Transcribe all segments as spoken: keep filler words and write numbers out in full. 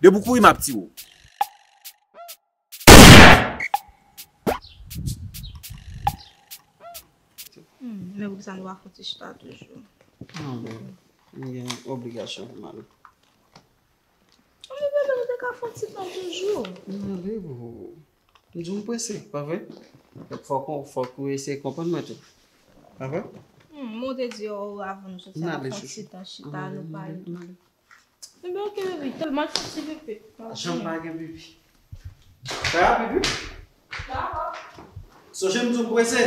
Depi w kouri, m ap tiye w. Hmm, men pou sa nou pa fon ti chita toujou. Non, men, m gen obligasyon pou m ale. Anben, bebe, nou te ka fon ti tan toujou. M ale, boo. M di w m prese, pa vre? Fòk, fòk ou eseye konprann mwen tou. Pa vre? Hmm, mwen te di w avan nou soti, n ap fon ti tan chita, nou pale. Ebyen, ok, baby. Tèlman fè ti pipi. Pa janm pa gen pipi. Fè rapid, wi. Dakò. Sonje m di w prese.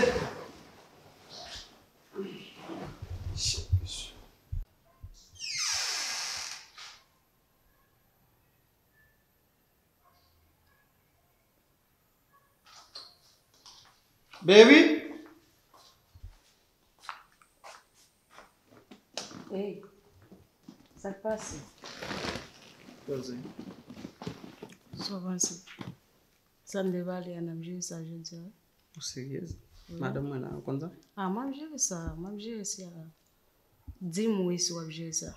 Baby! Ey, sa k pase? Poze. Sa w panse? Sa n te pale a, n ap jere sa jodi a, wi. Ou seryez? Wi. Madanm mwen la, ou konn sa? A, m ap jere sa, m ap jere sa. Di m wi si w ap jere sa.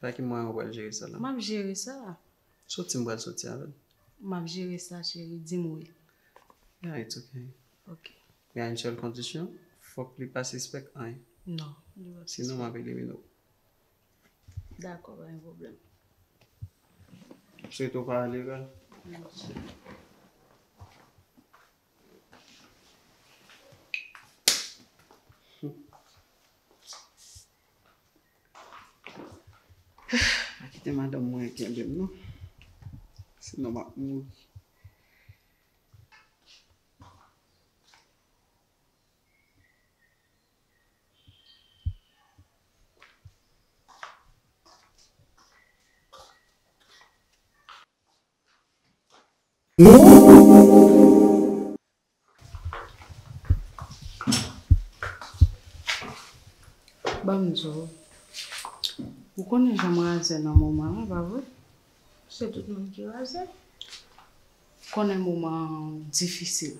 Pa ki mwayen ou pral jere sa la? M ap jere sa. Soti m pral soti avè l. M ap jere sa, cheri, di m wi. Yeah, it's okay. Ok. Gen yon sèl kondisyon, fòk li pa sispèk anyen. Non, li p ap sispèk. Sinon, m ap elimine w. Dakò, pa gen pwoblèm. Swete w pa ale, bèl. Mèsi. Pa kite madanm mwen kenbe m non. Sinon m ap mouri. Ban m di w, ou konnen jan m razè nan moman an, pa vre? Se tout moun ki razè. Konnen moman an difisil.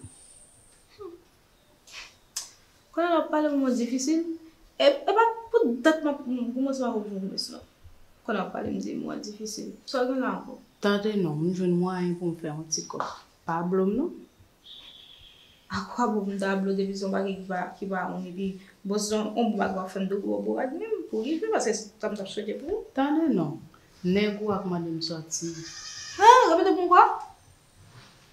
Konnen w ap pale moman difisil? E, e pa pou dat m ap kòmanse pa pou pwomès non. Konnen w ap pale m di moman difisil. Sa w gen la ankò? Tande non, m jwenn mwayen pou m fè yon ti kòb. Pa blo m non. Akwa bon pou m ta blo depi se yon bagay ki pa, ki pa wont epi bon se yon, yon bon bagay w ap fè m double bourad menm pou rive paske sa m t ap swete pou ou. Tande non. Nèg ou a k mande m sòti. Ha, repete pou m kwa?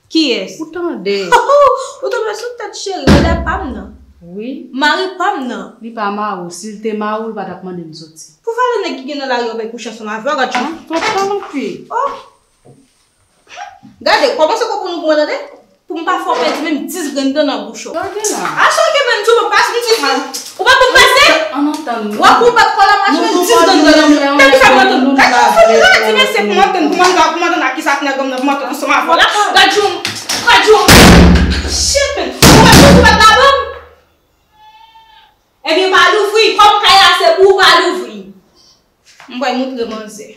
Kiyès? Ou tande? Ou tonbe sou tèt cheri, rele pa m nan. Wi. Mari pa m nan. Li pa mari w. Si l te mari w, li pa t ap mande m sòti. Pou valè nèg ki gen nan lari yo bay kouche ansanm avè w, gad jan. Twòp pale anpil. Oh! Gade, kòmanse konprann ou pou mwen tande. Pou m pa fè w pèdi menm dis grenn dan nan bouch ou. Gade la. Achte w kenbe m tou, m ap pase m ti fou. Ou pa pou m pase? Ann antann. W ap pou w bat kò la, m achte w dis grenn dan nan bouch ou. Tankou sa pou m antann. Gad yon fou, gad ti mesye pou m antann, pou m antann, pou m antann ak kisa k nan gòm nan, pou m antann ansanm avè w la. Gad yon, gad yon. Shit, man. Ou pa pou w bat la banm? Ebyen, pa louvri. Kòm kay la se pou ou, pa louvri. M pral montre manzè.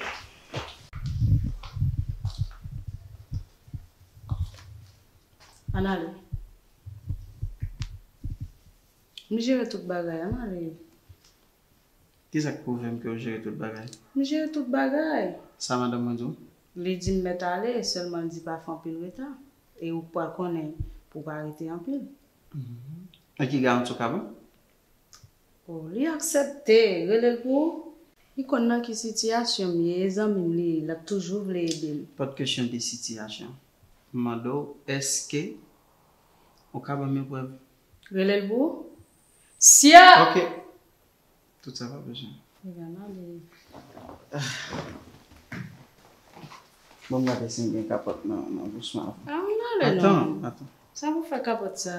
Ann ale. M jere tout bagay, ann ale. Kisa k pwouve m ke w jere tout bagay? M jere tout bagay. Sa madanm mwen di w? Li di m mèt ale, sèlman l di pa fè anpil reta. E ou pral konnen pou w pa rete anpil. Mhm. E ki garanti w ka ban m? Oh, li aksepte, rele l pou ou. Li konn nan ki sitiyasyon m ye, e zanmi m li ye, l ap toujou vle ede m. Pa t kesyon de sitiyasyon. M mande w, èske ou ka ban m yon prèv? Rele l pou ou. Sya! Ok. Tout sa pa bezwen. Ebyen, n ale. Bon, m gade si m gen kapòt nan, nan bous mwen avan. A, ann ale non. Atan, atan. Sa pou fè kapòt sa?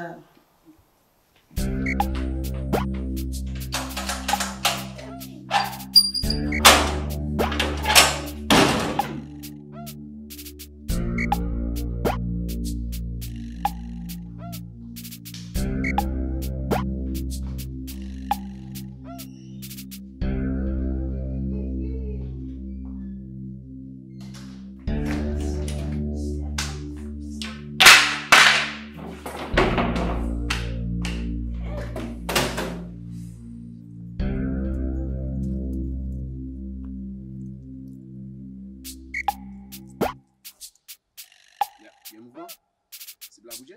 Gen mouvman? Sib la bouje?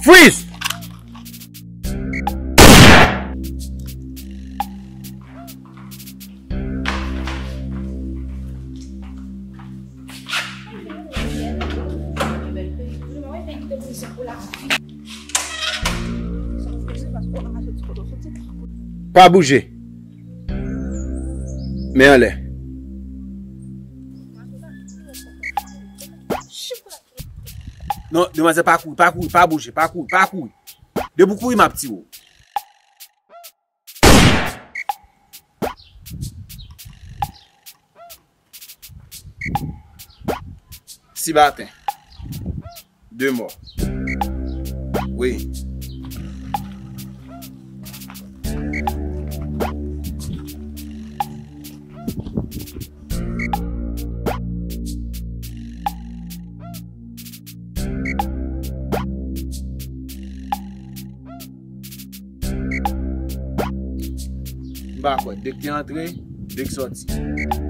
Freeze! Pa bouje. Men anlè. Non, demwazèl, pa kouri, pa kouri, pa bouje, pa kouri, pa kouri. Depi w kouri, m ap tiye w. Sibaten. De mò. Wi. M pa kwè. De k te antre, de k sòti.